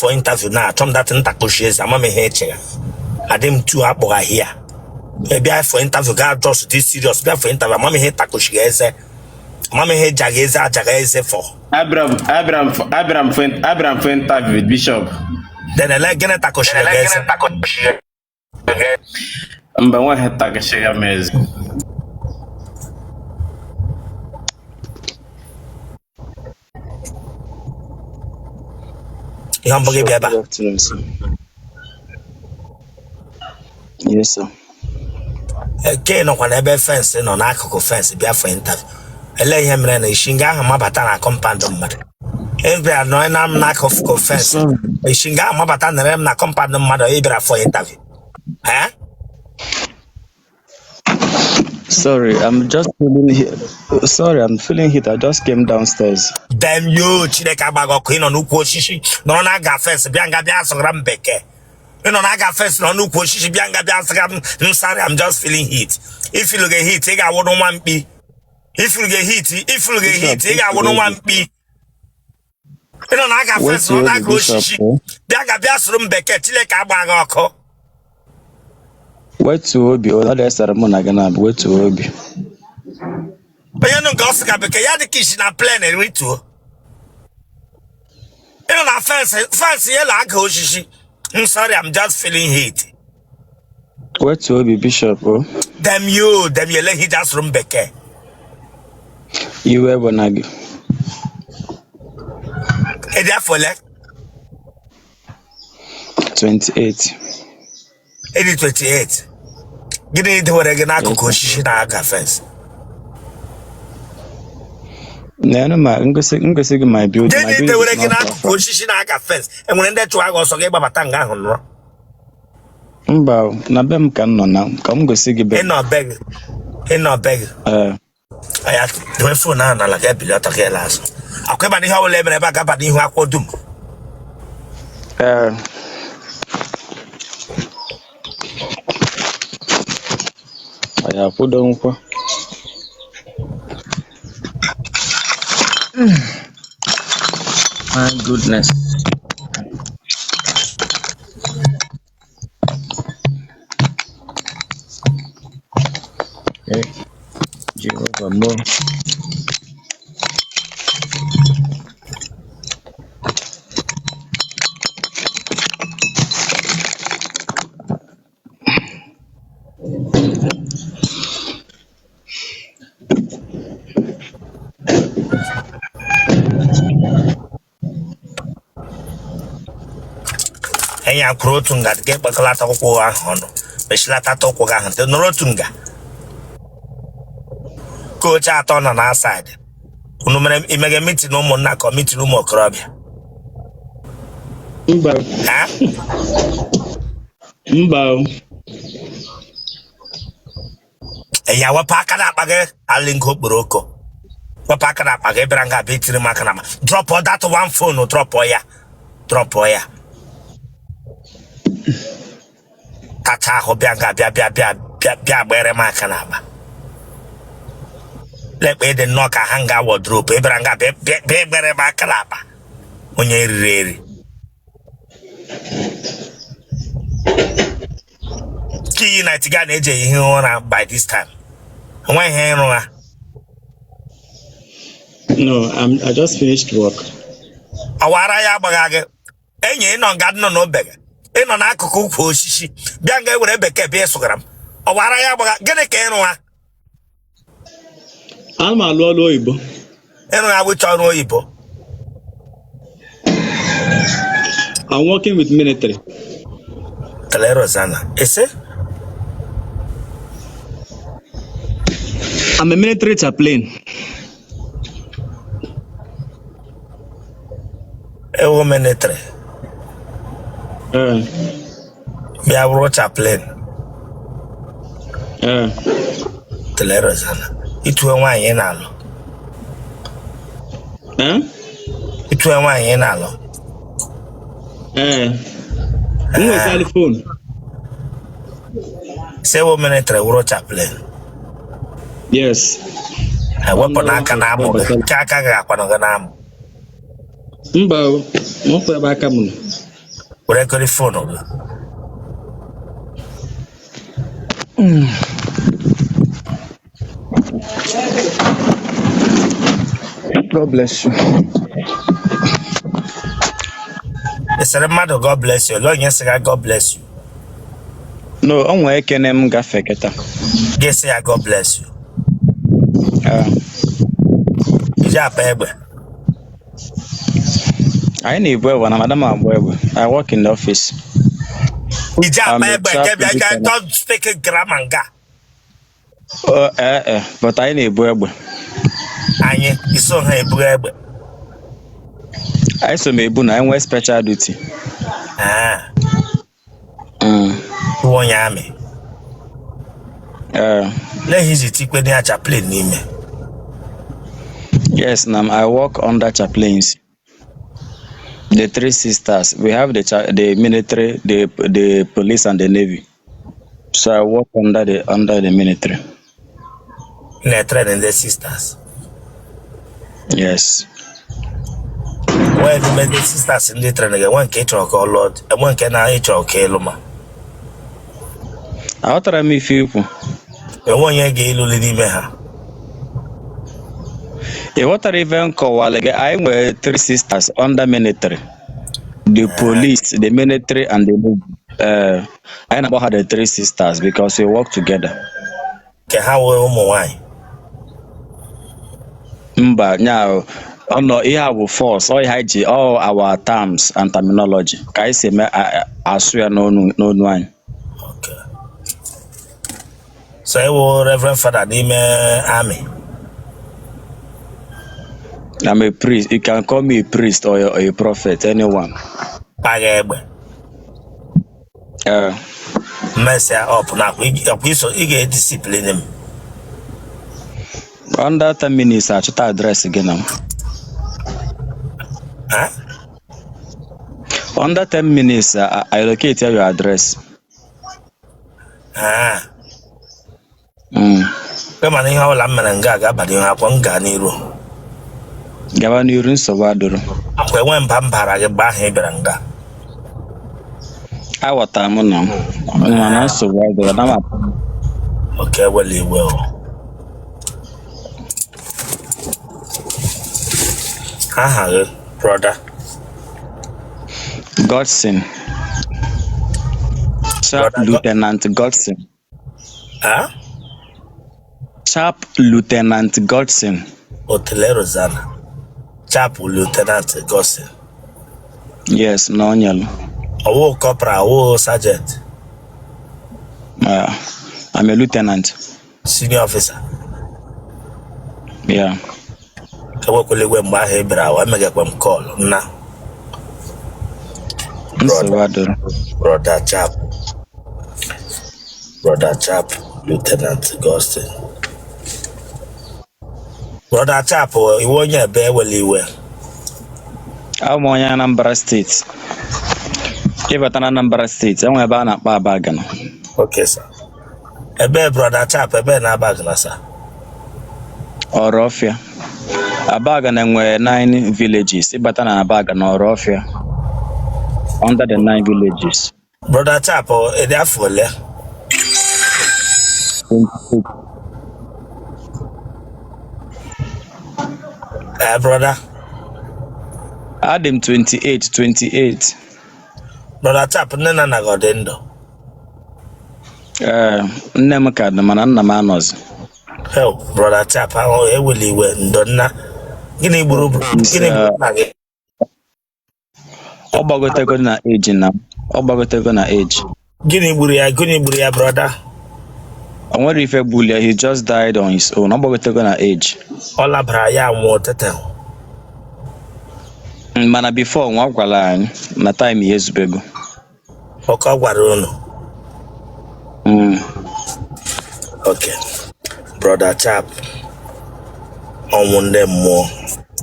for interview na achọ m that ntakoshi eze ama m ihe eche ya adị m tu akpọghaghị ya bịa for interview ga just dị serious bịa for interview ama m ihe takoshi eze ama m ihe jaga eze ajaga eze for Abịara m for interview with Bishop. Then ele gịnị takoshiri gị eze? Mba, nweghị takashiga m eze. Ihe mbụ gị bịa ebe a. Good afternoon, sir. Yes, sir. Ke nọkwa n'ebe fence nọ n'akụkụ fence bịa for interview. Ele ihe mere na isi nga ahụ mabata na compound mmadụ? Ị bịara nọ na m n'akụkụ fence. Sorry. Isi nga ahụ mabata nere m na compound mmadụ, ị bịara for interview. Eh? Sorry, I'm just feeling heat. Sorry, I'm feeling heat. I just came downstairs. Damn you, Chineke agbaghị ọkụ. Ị nọ n'ukwu osisi nọrọ na-aga fence bịa nga bịa sụgara m bekee. Ị nọ na-aga fence nọ n'ukwu osisi bịa nga bịa sịga m m sorry, I'm just feeling heat. I feel gị heat, ị ga-awụrụ nwa mkpi. I feel gị heat, I feel gị Bishop, heat, ị ga-awụrụ nwa mkpi. Ị nọ na-aga fence Wetuo nọ obi, na-aga Bishop. osisi bịa nga bịa sụrụ m bekee. Chineke agbaghị ọkụ. Wetuo obi. Ọ dị esere mụ na gị na-abụ. Wetuo obi. Onye nụ nke ọ sị ka bekee ya dị ka isi na plane rituo. Ị nọ na fence fence yellow aga osisi. I'm sorry, I'm just feeling heat. Wetuo obi, Bishop. Oh. Damn you, damn you, ele hija sụrụ m bekee. Iwe bụ na gị. Ị dị afọ ole? 28. Ị dị 28. Gịnị dewere gị n'akụkụ Yes, sir. osisi na-aga fence? Nenu ma ngosi gị my building. My Gịnị building dewere is gị not far n'akụkụ from. osisi na-aga fence? Enwere ndị chụwa gị ọsọ gị gbabata nga ahụ nọrọ? Mba, o, na be m ka m nọ na ka m gosi gị be m. Ịnọ be gị, ịnọ be gị. Ee. Ya dewe phone ahụ n'ala ka ebili ọtọ ka ele azụ akwa ịba n'ihe ọbụla emere ebe a gaba n'ihu akwụkwọ dum. Ee. Ọ ya akwụdo nkwa. My goodness. Hey, Jehovah mo. Enyi a kwuru otu nga ga ekpekọlata ụkwụ ahụ ọnụ mechilata ụkwụ gị ahụ ntị nọrọ otu nga ka oche atọ nọ na side unu mere imege meeting ụmụnna ka meeting ụmụ okorobịa? Mba. Ha? Mba. Enyi a, wepụ aka n'akpa gị. Alingo okporoko, wepụ aka n'akpa gị. Bịara nga bịa itiri m aka n'akpa. Drop that one phone, drop ya, drop ya. Kacha ahụ bịa nga bịa bịa bịa bịa bịa gbere m aka n'akpa. Lekpa ịdị nnọọ ka ha nga wardrobe. Ị bịara nga bịa bịa bịa gbere m aka n'akpa, onye riri eri. Kiyi night ga na-eji ehi ụra by this time, enweghị ihe ịrụ ha. No, I just finished work. Ọwara ya agbagha gị enyi. Ịnọ nga nọ n'obe gị, ịnọ n'akụkụ ukwu osisi bịa nga ewere bekee bịa ịsụgara m. Ọwara ya agbagha gịnị ka ịrụ ha? Ana m alụ ọrụ oyibo. Ịrụ ha wụcha ọrụ oyibo? I'm working with military. Tele Rosanna ese. I'm a military chaplain. Ewu military? Ee. Bịa bụrụ chaplain? Ee. Tele Rosanna, itue nwaanyị ị na-alụ? Ee? Itue nwaanyị ị na-alụ? Ee. M nwetara phone. Si ewu military wụrụ chaplain? Yes. Ewepụ n'aka na amụ gị nke aka gị akwanụ gị n'amụ. Mba o, nwepụ ebe aka m nọ. Were kori phone gị. God bless you. Ị sịrị mmadụ God bless you. Olee onye sị ya God bless you? No, o nwee ekene m gafe kịta. Gị sị ya God bless you. Ah, Iji apa egbe. Anyị na-ebu egbe na madam agba egbe. I work in the office. Iji apa I'm a egbe traffic nke bịa ga lieutenant. don't speak grammar nga. Oh, eh, eh, but anyị na-ebu egbe. Anyị iso ha ebu egbe. Anyị so m ebu na enwee special duty. Ah, Mm. iwe onye army. Eh, Lee ihe iji tikwe na chaplain n'ime. Yes, na I work under chaplains. The three sisters. We have the military, the police, and the navy. So I work under the military. Na-etrain ndị sisters. Yes. Nwee n'ime ndị sisters ndị train gị, enwe nke ị chọrọ ka ọ lụọ, enwe nke na ị chọrọ ka ịlụ ma. Aghọtara m ife ikwu. Enwe onye ga-eluli n'ime ha. Ị ghọtara ife m kọwara gị? Anyị nwere three sisters under military. The police, the military, and the navy. Anyị na-akpọ ha the three sisters because we work together. Nke ha wee ụmụ nwaanyị. Mba, nya ọ nọ ihe a bụ force, ọ ihe anyị ji all our terms and terminology ka anyị si eme asụ ya n'onu anyị. Okay. So ịwụ Reverend Father n'ime army. I'm a priest. You can call me a priest or a prophet, anyone. Kpagha egbe. Mmesịa up na akwa iso ị ga-ediscipline m. Under 10 minutes, achọta address gị na. Ha? Under 10 minutes, I locate your address. Ah. Kama na ihe ọbụla m mere nga ga-aba n'ihu akwa m gaa n'iru. Gaba n'iru, nsogbu adịrọ. Akwa enwe mba m bara gị mgbe ahụ ị bịara nga. Aghọtara m na mana nsogbu adịrọ na m. Oke ewela iwe o. Aha gị, brother? Godson. Chap Brother God. Lieutenant Godson. Ah? Chap Lieutenant Godson. Otele Rosanna. Chapel Lieutenant Godson. Yes, na onyelu. Ọwụ corporal, ọwụ sergeant? I'm a lieutenant. Senior officer? Yeah. Ewekwala igwe mgbe ahụ ị bịara awa emegakwa m call nna. Nsogbu adịrọ. Brother Chap. Brother Chap, Lieutenant Godson. Brother Chap, iwe onye ebe? Ewela iwe. Abụ m onye Anambra State. Ịbata na Anambra State, enwe ebe a na-akpọ Abagana. Okay, sir. Ebe Brother Chap, ebe na-aba gị na sir? Ọrọfịa. Abagana nwere nine villages. Ịbata na Abagana, Ọrọfịa. Under the nine villages. Brother Chap, ịdị afọ ole? 26. Eh, brother? Adị m 28, 28. Brother Chap, nne na nna gị ọ dị ndụ? Ee, nne m ka dị mana nna m anọzi. Help, Brother Chap, ahụ ewela iwe, ndo nna. Gịnị gburu gịnị gburu nna gị? Ọ gbagotego na age na ọ gbagotego na age. Gịnị gburu ya? Gịnị gburu ya, brother? O nwere ife gburu ya, he just died on his own. Ọ gbagotego na age. Ọ labara ya nwụọ tete. Mana before nwa gwara anyị na time ya ezubego. Ọkọ ọ gwara unu? Mm. Okay. Brother Chap, ọnwụ ndị mmụọ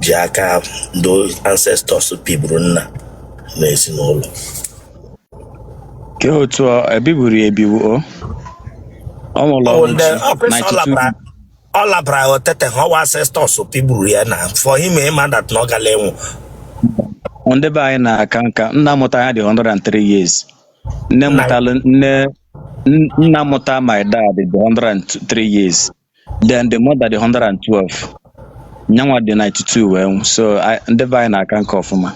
ji aka ndị ancestors pigburu nna n'ezinụlọ. Ke otu ọ ebiburu ya ebibu o. Ọ nwụrụ Ọwụ ọnwụ ndị chi ọkwesị ọ 92. labara ọ labara otete ha ọwa ancestors pigburu ya na for him ịma that na ọ gala ịnwụ. Ndị be anyị na-aka nka. Nna mụta ya dị 103 years. Nne Nna mụtalụ nne nna mụta my dad dị 103 years. Then the mother dị 112. Nyanwa dị 92 wee nwụ. So ndị be anyị na-aka nka ọfụma.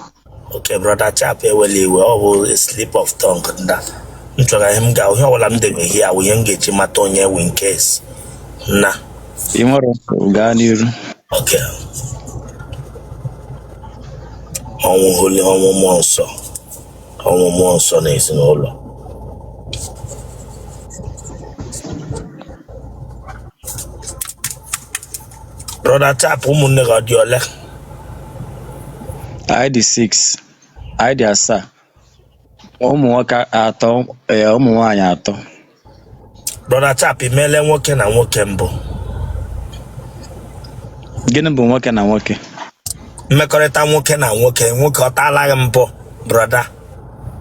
Okay, brother chap, ewela iwe, ọ bụ a slip of tongue. Nda m chọrọ ihe m ga ihe ọbụla m dere here awụ ihe m ga-eji mata onye wu in case na. Ị nwere gaa n'iru. Okay, ọnwụ holy, ọnwụ mmụọ nsọ, ọnwụ mmụọ nsọ na ezinụlọ. Brother chap, ụmụnne gị ọ dị ole? Anyị dị 6, anyị dị 7. Ụmụ nwoke 3, ee, ụmụ nwaanyị 3. Brother chap, imeele nwoke na nwoke mbụ? Gịnị bụ nwoke na nwoke? Mmekọrịta nwoke na nwoke, nwoke ọ taala gị mbụ, brother?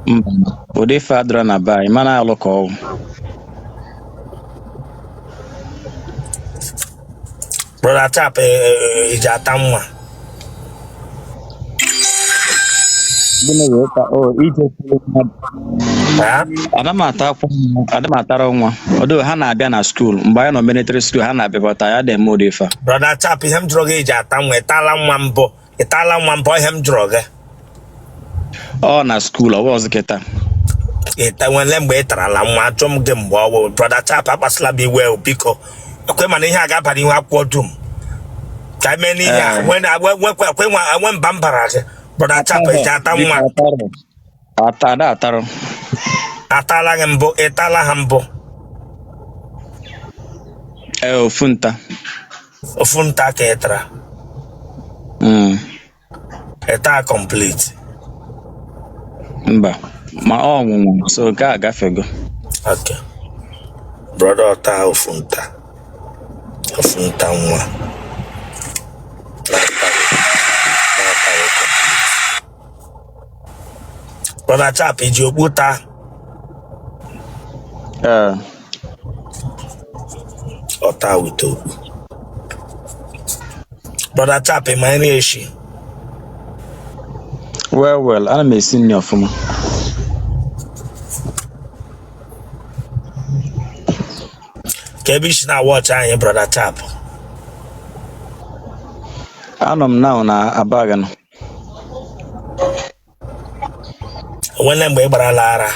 Mba, ụdị ife adịrọ na be anyị, mana alụ ka ọgwụ. Brother chap, iji ata nwa? Gịnị bụ ịta? O ije kwuru mmadụ. Ha? Ada m ata akwa nwa, ada m atara nwa. Odo ha na-abịa na school mgbe anyị nọ military school, ha na-abịa bata ya dị eme ụdị ife a. Brother chap, ihe m jụrụ gị, iji ata nwa, ịtala nwa mbụ? Ịtala nwa mbụ, ihe m jụrụ gị. Ọ na school, ọ ọzọ kịta. Ịta nwele mgbe ị tarala nwa, ajụ m gị mgbe ọ wụ. Brother chap, akpasịla m iwe o, biko. Ekwe mana ihe a ga-aba n'ihu akwụkwọ dum ka eme n'ihe a. Ee. Nwe nwe mba m bara gị. Brother chap, iji ata Biko nwa? atarọ. Ata ada atarọ. Atala gị mbụ? Ịtala ha mbụ? Ee, ofu nta. Ofu nta ka ị tara? Mm. Ịta complete? Mba, ma ọ nwụnwụ, so nke a gafego. Okay, brother, ọta ofu nta, ofu nta nwa na-ataghị complete. Brother chap, iji okpu taa? Ee. Ọta wite okpu. Brother chap, ị ma nri eshi? Well well, ana m esi nri ọfụma. Ka ebe isi na wọchị anyị, brother chap? Anọ m now na Abagana. Onwele mgbe ị gbarala ara?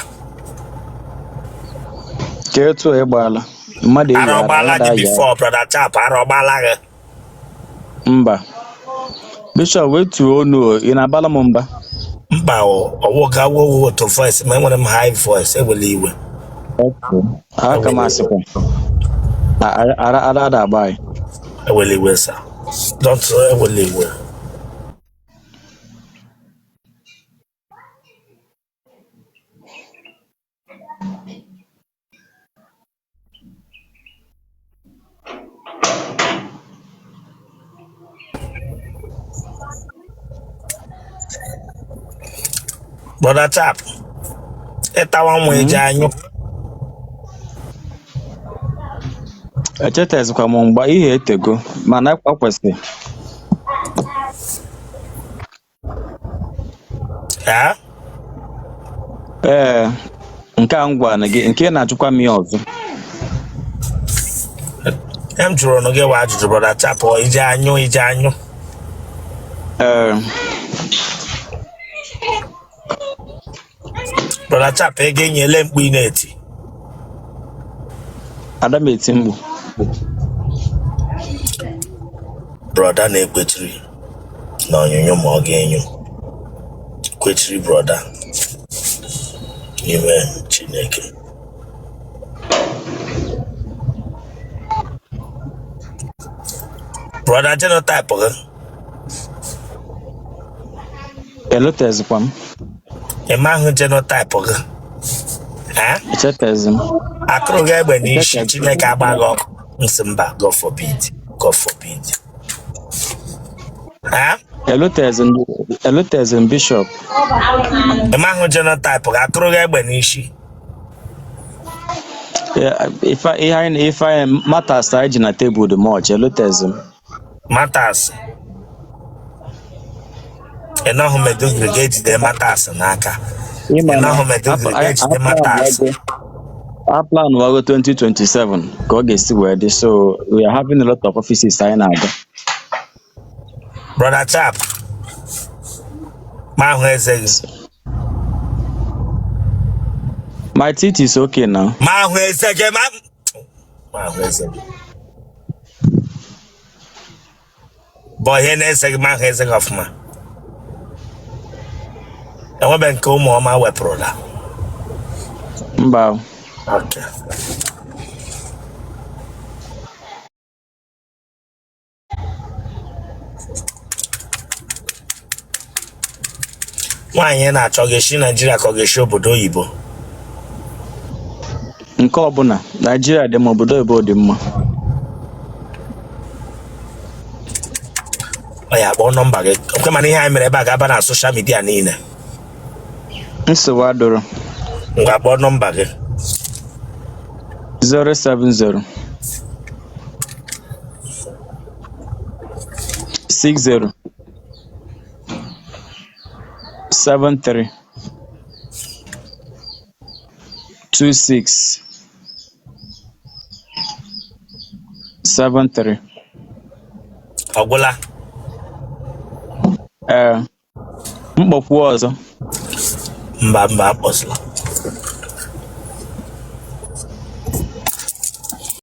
Ka etu ị gbaala mmadụ eyi Ara ara ọgbaala mmadụ gị ayị ara. before, brother chap? Ara ọgbaala gị? Mba. Bishop, wetuo onu o, ị na-abala m mba. Mba, ọwụ ga wo otu voice ma enwere m high voice, ewela iwe. Okay. Aka m Ewela iwe. asịkwa. Ara ara ada agba anyị. Ewela iwe, sir, don't ewela iwe. Brother chap, ịtawa nwa, eji anyụ? Echetazikwa m mgbe ihe etego, mana ọ kwesịrị. Ha? Ee, nke a m gwara gị, nke ị na-ajụkwa m ya ọzọ. Ihe m jụrụ nụ gị wa ajụjụ, brother chap, ọ iji anyụ, iji anyụ? Ee. Brother chap, ị ga-enyele mkpu ị na-eti? Ada m eti mkpu. Brother na-ekwechiri na onyonyo ma ọ ga-enyo kwechiri, brother, n'ime Chineke. Brother, genotype gị? Elotezikwa m. Ị mahụ genotype gị? Ha? Echetezi m. Akụrụ gị egbe n'isi. Echetezi. Chineke agba gị ọkụ nsị mba, God forbid, God forbid. Ha? Elotezi m, elotezi m, Bishop. Ị mahụ genotype gị, akụrụ gị egbe n'isi? Ife ihe anyị ife anyị matters anyị ji na tebụl dị much, elotezi m. Matters Ị nọhụ Maiduguri ga-ejide matters n'aka. Ịma Ị na nọhụ Maiduguri ga-ejide matters. A plan wago 2027 ka ọ ga-esi wee dị, so we are having a lot of offices anyị na-aga. Brother chap, ma ahụ eze gị. My teeth is okay now. Ma ahụ eze gị, ma ahụ eze gị. Bụ ihe na-eze gị, ma ahụ eze gị ọfụma. Enwebe nke ụmụ ọma wepụrụla. Mba. Okay. Nwaanyị na-achọ ga-esi Naijiria ka ọ ga-esi obodo oyibo? Nke ọbụla, Naijiria dị mma, obodo oyibo dị mma. Ọ ya kpọọ nọmba gị okwe, mana ihe anyị mere ebe a ga-aba na social media niile. Nsogbu adịrọ. Ngwa, kpọọ nọmba gị. 070 60 73 26 73. Ọ gwụla? Ee, mkpọkwu ọzọ. Mba, mba, akpọsịla.